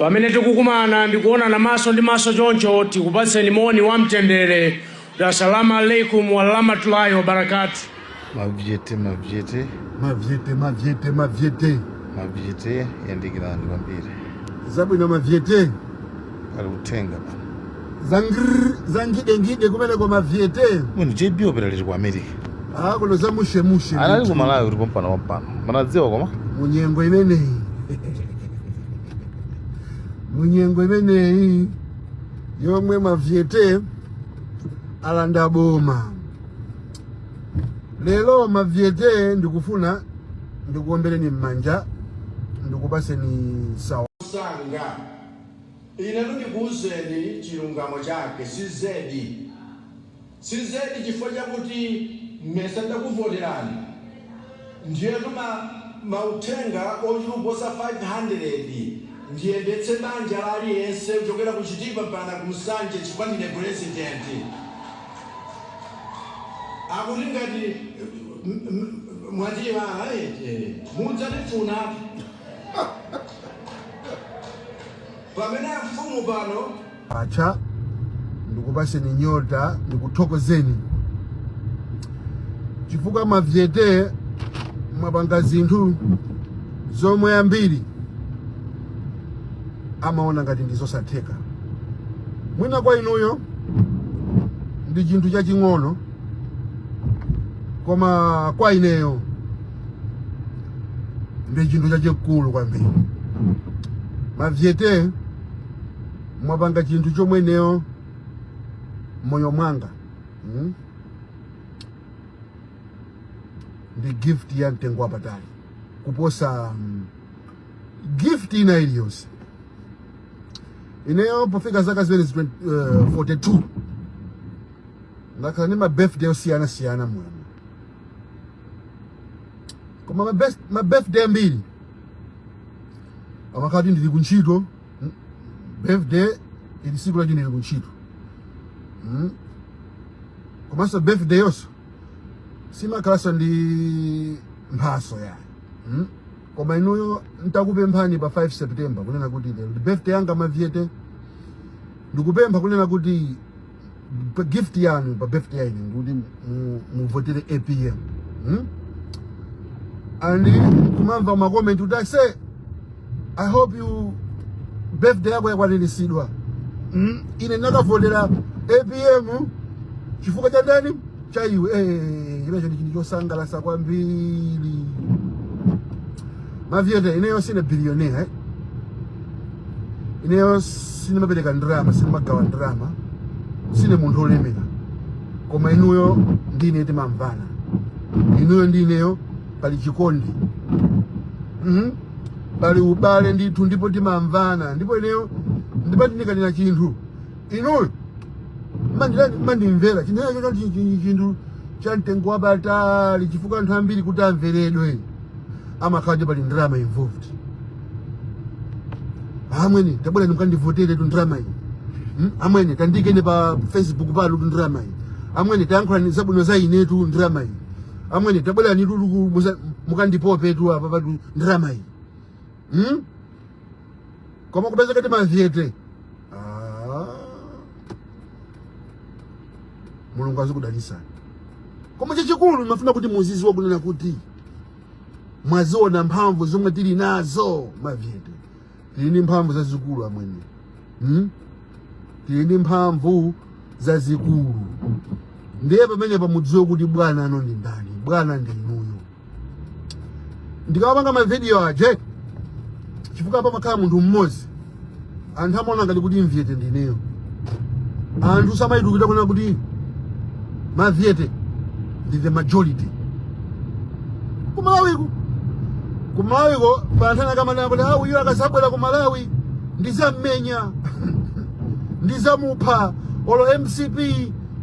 Pamene tikukumana ndikuonana maso ndi maso choncho, tikupatseni moni wa mtendere. Assalamu alaikum warahmatullahi wabarakatuh. Mavyete, mavyete. Mavyete, mavyete, mavyete. Mavyete, yandikirani kwambiri. Zabwino mavyete. Pali uthenga pano. Zangr zangidengide kumeneko mavyete. Munthu JB wapita liti ku America? Ah, kuno zamushemushe. Anali ku Malawi kuti pompano pompano. Manadziwa koma? Munyengo imeneyi. Munyengo imeneyi yomwe mavyete alanda boma. Lero mavyete ndikufuna ndikuombereni m'manja, ndikupaseni sawa. Sanga ine ndikuwuzeni chilungamo chake, si zedi, si zedi, chifukwa chakuti mmesa ndakuvoterani, ndiyetu mauthenga ochuluka kuposa 500 ndiyendetse banja la aliyense kuchokera ku Chitipa mpaka ku Nsanje, chifukwa ndine president. Akuti ngati mwatiyiwala mudzatifuna pamene mfumu pano. Acha ndikupaseni nyota, ndikuthokozeni chifukwa mavyete mwapanga zinthu zomwe ambiri amaona ngati ndi zosatheka. Mwina kwa inuyo ndi chinthu chaching'ono, koma kwa ineyo ndi chinthu chachikulu kwambiri. Mavyete mwapanga chinthu chomwe ineyo moyo mwanga, Ndi gift ya mtengo wapatali kuposa gift ina iliyonse. Ineyo pofika zaka zimene 42 ndakhala ndi ma birthday osiyanasiyana moyo, koma ma birthday ambiri amakhala kuti ndili kuntchito. Birthday ili siku lati ndili kuntchito, Komanso birthday yonso simakhalanso ndi mphaso ya, Koma inuyo ntakupemphani pa 5 September kunena kuti lero ndi birthday yanga mavyete, ndikupempha kunena kuti gift yanu pa birthday ya ine ndikuti muvotere APM, And kumamva ma comment kuti, "I say I hope you birthday yako yakwaniritsidwa. Ine ndakavotera APM chifukwa cha ndani? Cha iwe." Imenecho ndi chinthu chosangalatsa kwambiri mavyete. Ineyo sine billionaire, eh? Ineyo sinimapereka ndrama, sinimagawa ndrama, sine munthu olemera, koma inuyo ndine timamvana. Inuyo ndi ineyo pali chikondi, Pali ubale ndithu, ndipo timamvana. Ndipo ineyo ndipati ndikanena chinthu, inuyo mandimvera. Chinthu chacho chinthu cha mtengo wapatali, chifukwa anthu ambiri kuti amveredwe amakhala kuti pali ndrama involved. "Amwene, tabwera mukandivotere tu, ndrama iyi. Amwene, tandikeni pa Facebook pano tu, ndrama iyi. Amwene, tayankhulani zabwino za inetu, ndrama iyi. Amwene, tabwerani tu mukandipope tu apa patu, ndrama iyi, Koma kupeza kuti mavyete, ah. Mulungu azikudalisani. Koma chachikulu ndimafuna kuti muziziwa kunena kuti mwaziona mphamvu zomwe tili nazo mavyete. Tili ndi mphamvu zazikulu amwene, Tili ndi mphamvu zazikulu. Ndiye pamenepa mudziwe kuti bwana ano ndi ndani. Bwana ndi inuyo. Ndikamapanga mavidiyo aje, chifukwa pamakhala munthu mmodzi, anthu amaona ngati kuti mvyete ndineyo. Anthu samayitukira kunena kuti mavyete ndi the majority kumalawiko. Kumalawiko panthu anakamana kuti ah, uyu akazabwera ku Malawi ndizammenya, ndizamupha, olo MCP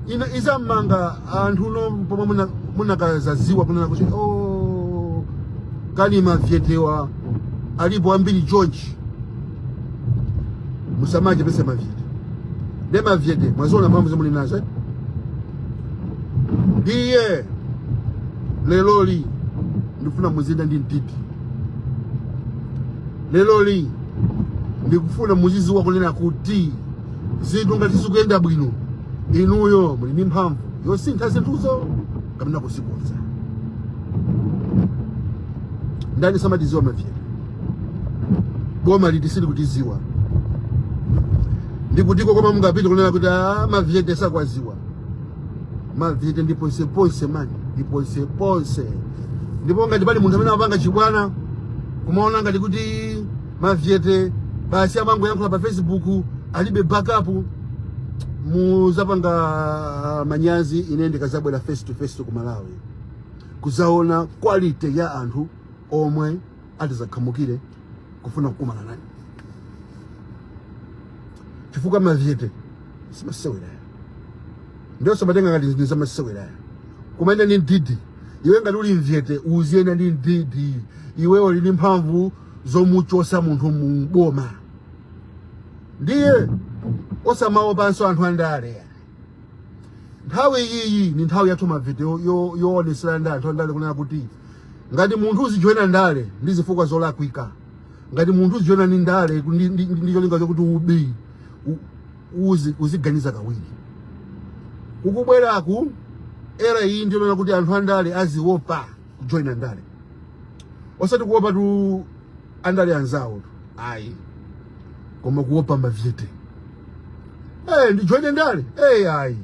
ina izammanga. Anthu no pomwe munakazaziwa kunena kuti oh, kani mavyetewa alipo ambiri chonchi. Musamachepese mavyete. Nde mavyete mwaziona mphamvu zomwe muli nazo, eh? Ndiye leloli ndifuna muziyenda ndi mtiti. Leloli Ndikufuna muziziwa kunena kuti zinthu ngati sizikuyenda bwino, inuyo muli ndi mphamvu yosintha zinthuzo kapena kuzikonza. Ndani samatiziwa mavyete? Boma liti silikutiziwa? Ndikutiko koma mungapite kunena kuti, "Ah, mavyete sakwaziwa"? Mavyete ndi ponseponse mani, ndi ponseponse. Ndipo ngati pali munthu amene amapanga chibwana kumaona ngati kuti mavyete basi amangoyankhula pa Facebook, alibe backup, muzapanga manyazi. Ine ndikazabwera face to face ku Malawi kuzaona quality ya anthu omwe atizakhamukire kufuna kukumana nani, chifukwa mavyete simasewera. Ndiyonso matenga ngati zinthu zamasewera kumayenda ndi mdidi. Iwe ngati uli mvyete, uziyenda ndi mdidi. Iwe uli ndi mphamvu zomuchosa munthu mu boma. Ndiye osamaopanso anthu andale. Nthawi iyi ni nthawi yathu mavyete yoonesera ndi anthu andale kunena kuti ngati munthu uzijoyina ndale ndi zifukwa zolakwika, ngati munthu uzijoyina ndi ndale ndi cholinga chokuti ubi, uziganiza kawiri. Kukubweraku era iyi ndiyonena kuti anthu andale aziopa kujoyina ndale, osati kuopa tu andale anzawo tu ayi, koma kuopa mavyete. Hey, ndijoyine ndale? Hey, ayi.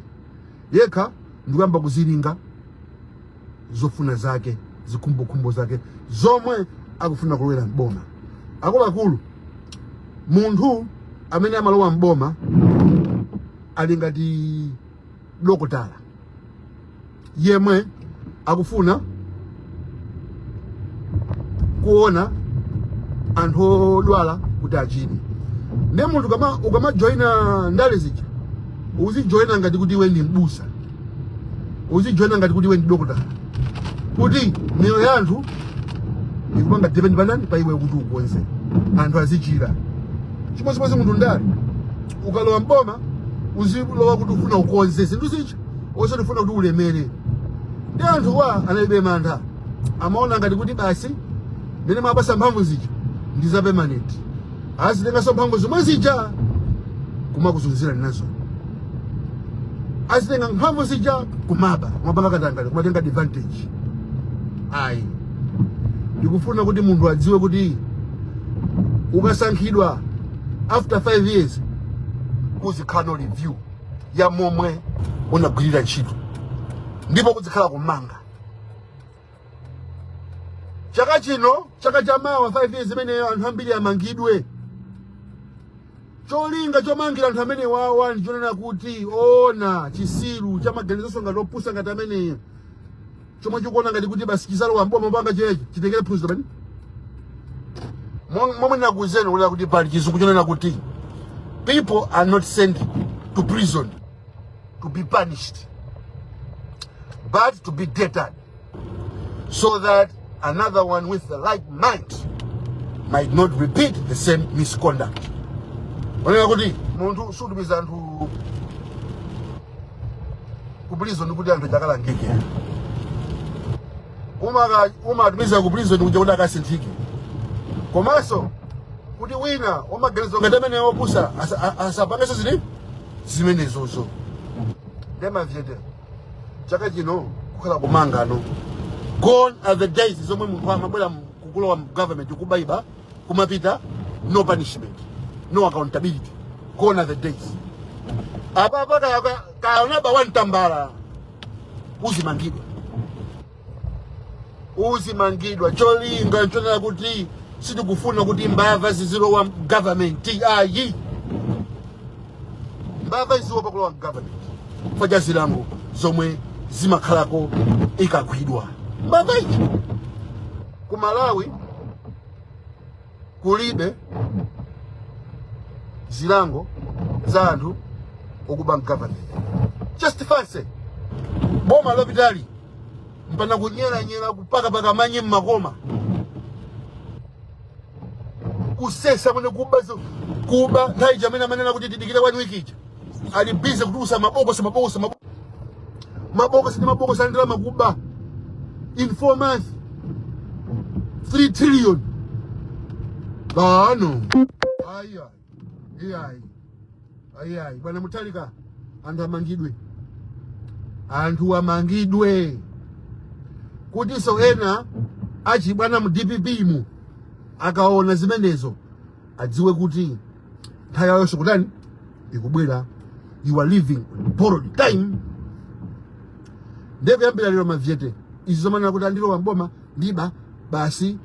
Yekha ndikuyamba kuzilinga zofuna zake, zikhumbokhumbo zake zomwe akufuna kulowera mboma. Akuluakulu, munthu amene amalowa mboma ali ngati dokotala yemwe akufuna kuona anthu odwala kuti achire. Ndiye munthu ukamajoyina ndale zija, uzijoyina ngati kuti iwe ndi mbusa, uzijoyina ngati kuti iwe ndi dokotala, kuti miyoyo ya anthu ikupanga depend panani? Pa iwe, kuti ukonze anthu azichira. Chimodzimodzi munthu ndale, ukalowa mboma uzilowa kuti ufuna ukonze zinthu zija, osati ufuna kuti ulemere. Ndi anthuwa analibe mantha, amaona ngati kuti basi mmene mwapasa mphamvu zija ndi za permanent, azitenganso mphamvu zomwe zija kumakuzunzirani nazo, azitenga mphamvu zija kumaba, kumapanga katangale, kumatenga advantage. Ayi, ndikufuna kuti munthu adziwe kuti ukasankhidwa, after 5 years kuzikhala no review ya momwe unagwirira ntchito, ndipo kuzikhala kumanga. Chaka chino, chaka cha mawa, 5 years imeneyo, anthu ambiri amangidwe. Cholinga chomangira anthu amene wawa ndichonena kuti ona chisiru chamaganizo ngati opusa ngati ameneyo, chomwe chikuona ngati kuti basi chizalowa mboma panga chinechi, chitengere phunziro pani momwe nakuuzeni kunena kuti pali chizungu chonena kuti people are not sent to prison to be punished but to be deterred, so that another one with the like mind might not repeat the same misconduct. Onena kuti munthu sutumiza anthu ku prison kuti anthu akalangike, umatumiza ku prison kuja kuti akasinthike, komanso kuti wina wamaganizo ngati amene wopusa asapangenso zili zimenezozo. Ndemavyete, chaka chino kukhala kumangano. Gone are the days zomwe munthu amabwera kukulowa mu government kubaiba kumapita, no punishment, no accountability. Gone are the days. Apapa kaonaba wantambala, uzimangidwa, uzimangidwa. Cholinga nchonena kuti sitikufuna kuti mbava zizilowa government ayi. Mbava iziwopa kulowa government chifukwa cha zilango zomwe zimakhalako ikagwidwa mbava ichi. Ku Malawi kulibe zilango za anthu okuba government. Just fancy, boma lopitali mpana kunyeranyera, kupakapaka manyi mmakoma, kusesa mwene, kuba kuba. Nthawi ija amene amanena kuti tidikire one week ija, ali busy kutulusa mabokosi, mabokosi, mabokosi ndi mabokosi andalama kuba. In 4 months, 3 trillion. Ano Ayi, ayi, ayi, ayi, ayi, bwana Mutharika, anthu amangidwe, anthu amangidwe, kutinso ena achibwana mu DPP mu akaona zimenezo adziwe kuti nthawi yayonso kutani ikubwera. You are living on borrowed time. Ndiye kuyambira lero, mavyete, izi zomanena kuti andilowa mboma ndiba basi,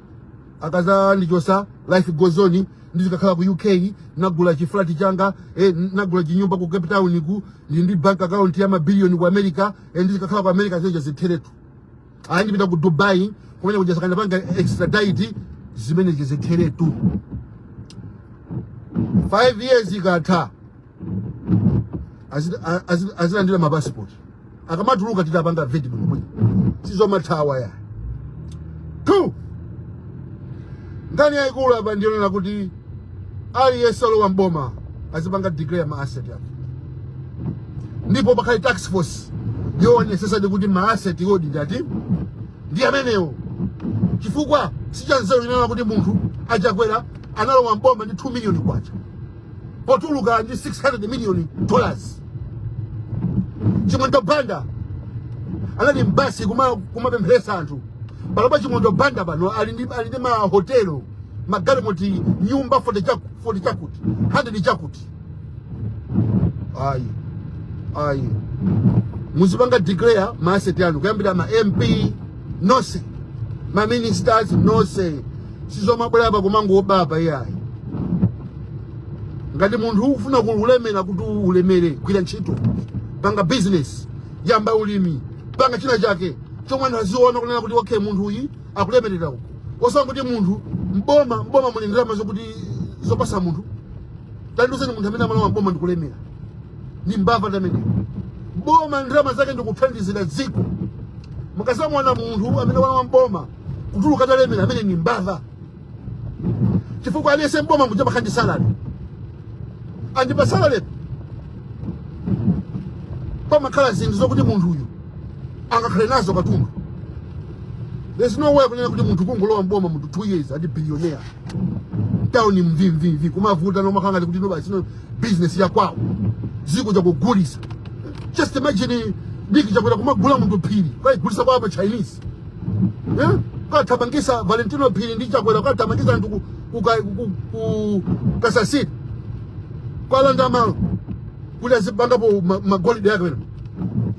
akaza ndichosa, life goes on, ndizikakhala ku UK, nagula chiflati changa, nagula chinyumba ku Cape Town, ku ndi bank account ya mabiliyoni ku America, ndizikakhala ku America, zenje zitheretu. Ayi, ndipita ku Dubai kumene kuja sakandapanga extradite, zimene zitheretu. 5 years ikatha, azilandira mapasipoti. Akamatuluka, titapanga vet bwinobwino, sizomathawa ya. Two, nkhani yayikulu apa ndiyonena kuti aliyense olowa mboma azipanga declare ma asset yake, ndipo pakhale task force yoonetsetsadi kuti ma asset yodi ndati ndi amenewo, chifukwa sichanzeru inena kuti munthu achakwera analowa mboma ndi 2 million kwacha, potuluka ndi $600 million. Chimwendo Banda anali mbasi kumapempheresa anthu. Panopa Chimwendo Banda pano ali ndi mahotelo, magalimoti, nyumba 40 40 chakuti, 100 chakuti. Ayi, ayi, muzipanga declare ma asset anu, kuyambira ma MP nonse, ma ministers nonse. Sizomabwera pa kumangobaba, iyayi. Ngati munthu ufuna kulemera, kuti ulemere, gwira ntchito, panga business, yamba ulimi, panga china chake chomwe anthu aziona kunena kuti okay, munthu uyi akulemerera uku, osati kuti munthu mboma. Mboma muli ndalama zokuti zopasa munthu. Tandiuzeni munthu amene amalowa mboma ndikulemera, ndi mbava tamene. Boma ndalama zake ndikuthandizira dziko. Mukazamuona munthu amene walowa mboma kutuluka talemera, amene ni mbava, chifukwa aliyense mboma muja makhala ndi salary, and pa salary pamakhala zinthu zokuti munthu uyu angakhale nazo katundu. There's no way kunena kuti munthu kungolowa mboma, munthu 2 years ati billionaire, town mvimvimvi kumavuta, nomakhala ngati kuti no basi, no business ya kwawo ziko chakugulisa. Just imagine Nick Chakwera kumagula munthu Phiri, kwaigulisa kwa pa Chinese, yeah? Kwathamangisa Valentino Phiri ndi Chakwera, kwathamangisa anthu ku Kasasiri, kwalanda malo kuti azipangapo magolide yake pena.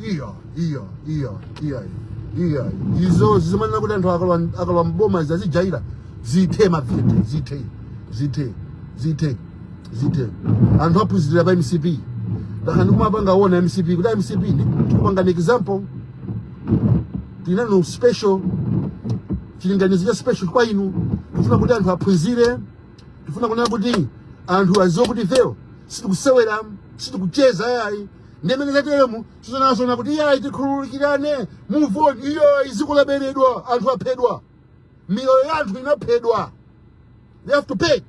Iya, iya, iya, iya, iya, izo zimanena kuti anthu akalowa mboma zazijaira, zithe mavyete, zithe, zithe, zithe, zithe. Anthu aphunzirira pa MCP. Ndakhala ndikumapanga ona MCP kuti MCP tikupanga ni example, tinano special chilinganizo cha special kwa inu. Tifuna kuti anthu aphunzire, tifuna kunena kuti anthu aziwe kuti ifeyo sitikusewera, sitikucheza, yayi. Ndi amene zateremu sizonasona kuti iyayi, tikhululukirane, move on. Iyo iziko laberedwa, anthu aphedwa, miyoyo ya anthu inaphedwa, they have to pay.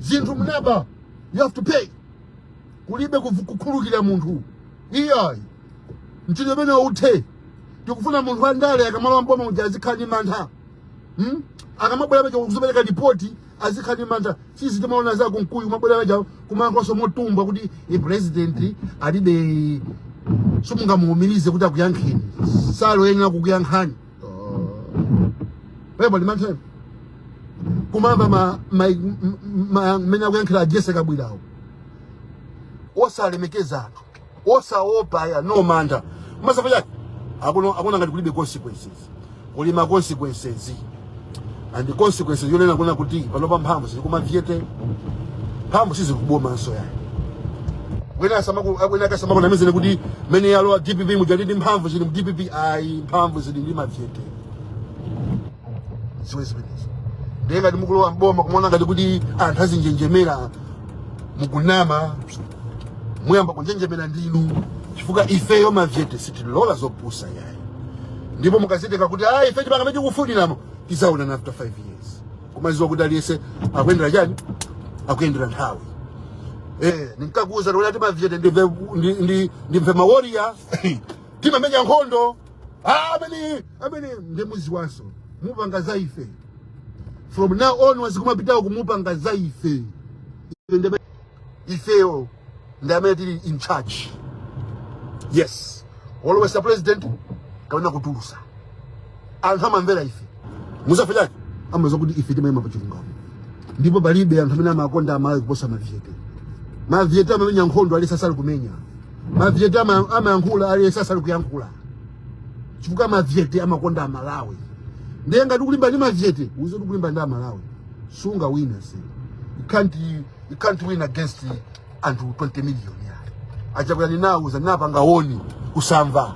Zinthu munaba, you have to pay. Kulibe kukhululukira munthu, iyayi. Mchitidwe umene uthe. Tikufuna munthu andale akamalowa mboma uja azikhala ndi mantha, Akamabwera paja kuzopereka ripoti azikhala ndi mantha. Sisi timaona za Kunkuyu kumabwera paja kumankhoso motumbwa kuti i president alibe, simungamuwumirize kuti akuyankheni, saloyenera kukuyankhani. Pepo ndi mantha kumamva mmene akuyankhira a Jessie Kabwilawo, osalemekeza anthu, osaopa ya, no mantha. Masafa chake akuna ngati kulibe consequences. Kuli ma consequences, and the consequences yonena kuna kuti panopa mphamvu zili kumavyete, mphamvu sizikubomanso yayi. Wena wena kasamakunamizene kuti mene yalowa DPP mujalidi, mphamvu zili mu DPP. Ayi, mphamvu zili ndi mavyete. Ziwe zimenezo. Ndiye ngati mukulowa mboma kumaona ngati kuti anthu azinjenjemera, mukunama. Muyamba kunjenjemera ndinu, chifukwa ifeyo mavyete sitilola zopusa, yayi. Ndipo mukazitenga kuti ayi, ife tipanga tikufuniramo, tizaonana after 5 years. Kumaziwa kuti aliyense akuyendera chani, akuyendera nthawi. Ninkakuuza kuti ati mavyete ndimve mawarrior, timamenya nkhondo. Ah, amene amene ndi muziwanso mupanga za ife. From now on, wazikumapitawo kumupanga za ife. Ifeyo ndi amene tili in charge. Yes, olowesa president kapena kutulusa, anthu amamvera ife. Muzafe chake amaza kuti ife timayima pa chilungamo, ndipo palibe anthu amene amakonda Amalawi kuposa Mavyete. Mavyete amamenya nkhondo aliyense asali kumenya. Mavyete amayankhula aliyense asali kuyankhula, chifukwa Mavyete amakonda Amalawi. Ndiye ngati ukulimba ndi Mavyete, uze kuti ukulimba ndi Amalawi, sungawina se. You can't win against anthu 20 million. Ya Achakwera, ninauza, ninapanga warn kusamva,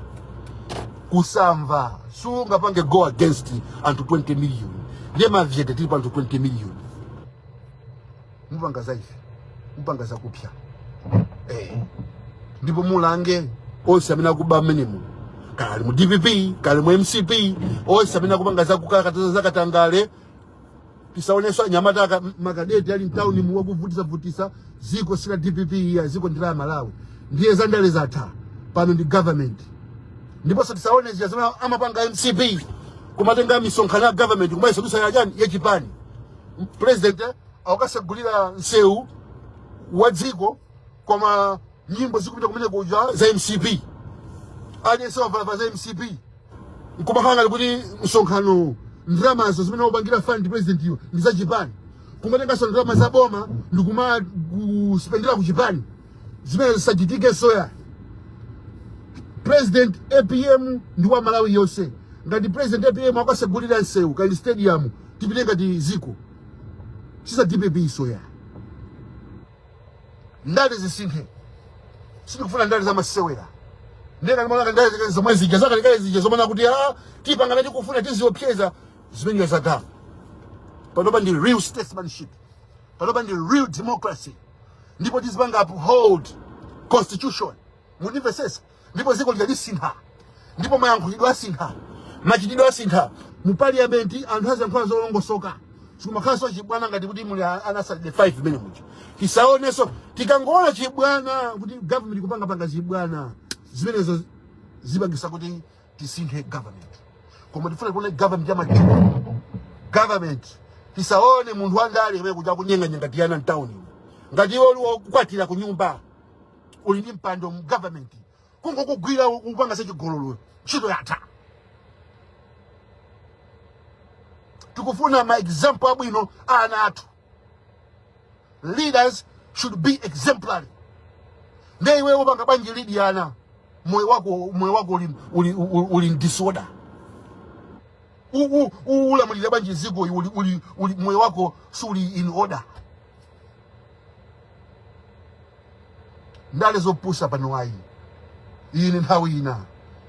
kusamva. Sungapange go against anthu 20 million. Ndiye Mavyete tili pa anthu 20 million. Mupanga za ife, mupanga zakupya. Ndipo mulange onse amene akuba amenemo, kali mu DPP, kali mu MCP, onse amene akupanga zakukakataza, zakatangale. Tisaonenso anyamata makadeti ali mtawuni muwakuvutisa vutisa. Ziko sila DPP iya, ziko ndi la Malawi. Ndiye zandale zatha, pano ndi government. Ndiponso tisaone zija zimene amapanga MCP, kumatenga misonkhano ya government kumayisadusa yachani, yachipani. President akasegulira nsewu wa dziko, koma nyimbo zikupita kumene kuja za MCP, aliyense wavala za MCP, nkumakhala ngati kuti msonkhano, ndalamazo zimene wapangira fund president iyo ndi za chipani. Kumatenganso ndalama za boma ndikuma kuspendera ku chipani. Zimene zisachitike soya. President APM ndi wa Malawi yonse. Ngati President APM akasegulira nsewu kali stadium, tipite ngati ziko sisa DPP soya. Ndale zisinthe, sitikufuna ndale zamasewera. Ndeka ndimaona ndale zake zomwe zija zakalekale zija, zomwe kuti ah, tipangana tikufuna, tiziopseza, zimene zatha. Panopa ndi real statesmanship, panopa ndi real democracy, ndipo tizipanga uphold constitution. Mundimvesesa? Ndipo dziko lija lisintha, ndipo mayankhulidwe asintha, machitidwe asintha. Mu parliament anthu aziyankhula zolongosoka, sikumakhalanso chibwana ngati kuti muli ana standard 5 imene muja. Tisaonenso. Tikangoona chibwana kuti government ikupangapanga chibwana, zimenezo zipangisa kuti tisinthe government. Koma tifuna kuona government ya mature government. Tisaone munthu wandale amene kuja kunyenganyenga tiyana mtawuni. Ngati iwe uli wokukwatira ku nyumba, uli ndi mpando mu government, kungokugwira kupanga zachigololo, ntchito yatha. Tikufuna ma example abwino a ana athu. Leaders should be exemplary. Ndiye iwe upanga bwanji lead ana, moyo wako uli in disorder? Ulamulira bwanji ziko uli moyo wako suli in order? Ndale zopusa pano ayi. Iyi ni nthawi ina,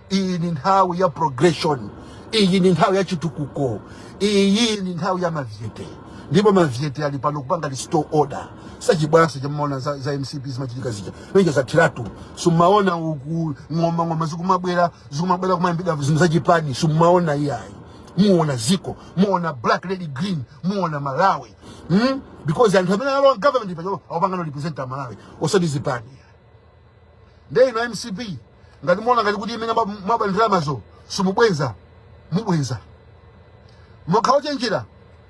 iyi ni nthawi ya progression, iyi ni nthawi ya chitukuko, iyi ni nthawi ya Mavyete. Ndipo Mavyete ali pano kupanga restore order. Sachibwanso chamaona za MCP zimachitika zija menja zathiratu. Sumaona uku ng'oma ng'oma zikumabwera kumayambidwa zinthu zachipani, sumaona iyayi. Muona ziko, muona black, red, green, muona Malawi, Because anthu amene alowa government pacho akupanga represent Malawi, osati zipani. Ndiye ino MCP, ngati muona ngati kuti imene mwaba ndalamazo simubwenza, mubwenza. Mokha ochenjera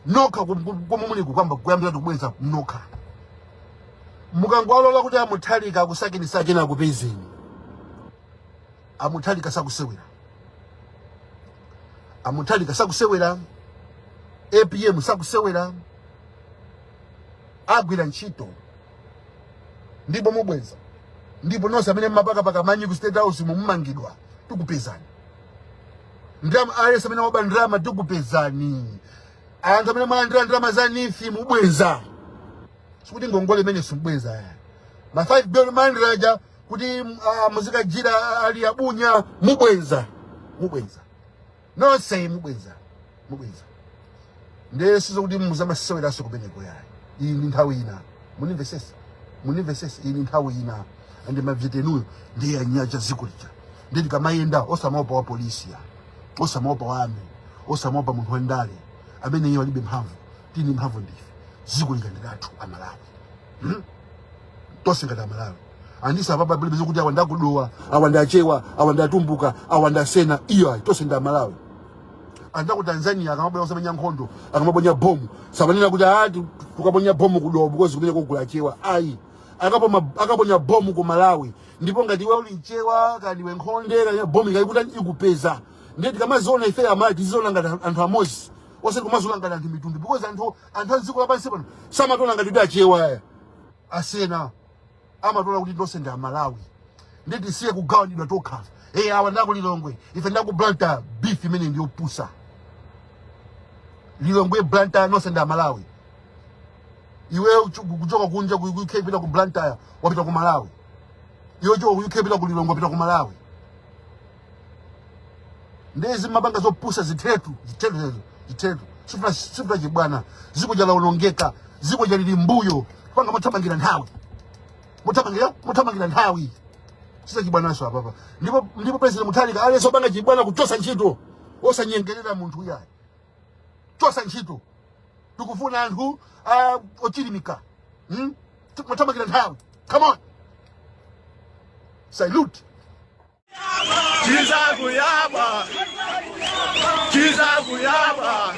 nokha komwe muli kukwamba kuyambira tikubwenza nokha. Mukangwalola kuti amuthalika akusakeni sakeni, akupezeni. Amuthalika sakusewera, Amuthalika sakusewera, APM sakusewera, agwira ntchito ndipo mubweza. Ndipo nonse amene mmapakapaka manyi ku State House mumangidwa, tikupezani. Ndalama, aliyense amene waba ndalama, tikupezani. Anthu amene mwalandira ndalama za NEEF, mubweza. Sikuti ngongole imene simubweza ya ma 5 billion mandiraja kuti muzikajira ali abunya, mubweza, mubweza nonse, mubweza, mubweza. Ndiye sizokuti muzamaseweraso kumeneko yayi. Iyi ndi nthawi ina. Munimvesese, munimvesese, iyi ndi nthawi ina. Andi Mavyetenuyo ndiye anyacha ziko lija. Ndiye tikamayenda osamaopa wa polisi ya, osamaopa wa army, osamaopa munthu wandale amene iye alibe mphamvu. Tini mphamvu ndife. Ziko lija ndi lathu Amalawi, Tonse ngati Amalawi andisa apapa palibe kuti awa ndakudowa, awa ndachewa, awa ndatumbuka, awa ndasena. Iyo ayi, tonse ndi Amalawi. Anthu aku Tanzania akamabwera kusamenya nkhondo, akamaponya bomu, samanena kuti ah, tukaponya bomu ku Dowa because kumene kugula Chewa. Ayi, akaponya bomu ku Malawi, ndipo ngati iwe uli Mchewa, kaya ndiwe Nkhonde, kaya bomu ikayikuta ikupeza. Ndiye tikamaziona ife Amalawi, tiziona ngati anthu amodzi, osati kumaziona ngati anthu mitundu, because anthu a dziko lapansi pano samationa ngati kuti Achewa aya asena, amationa kuti tonse ndi Amalawi. Ndiye tisiye kugawanidwa tokha. Hey, awa ndaku Lilongwe, ife ndaku Blantyre. Beef imene ndiyopusa. Lilongwe, Blantyre, nonse ndi Amalawi. Iwe kuchoka kunja ku UK pita ku Blantyre, wapita ku Malawi. Iwe kuchoka ku UK pita ku Lilongwe, wapita ku Malawi. Ndezi mapanga zopusa zithetu, zithetu zezo, zithetu. Sifuna chibwana. Ziko jalaonongeka, ziko jalili mbuyo panga mothamangira nthawi, mothamangira nthawi. Sisa chibwanaso apapa. Ndipo President Mutharika aliyense opanga chibwana, kuchosa ntchito, osanyengerera munthu uyayi, chosa ntchito. Tikufuna anthu ochilimika, Mothamangira nthawi, come on, salute. Chizakuyaba, chizakuyaba.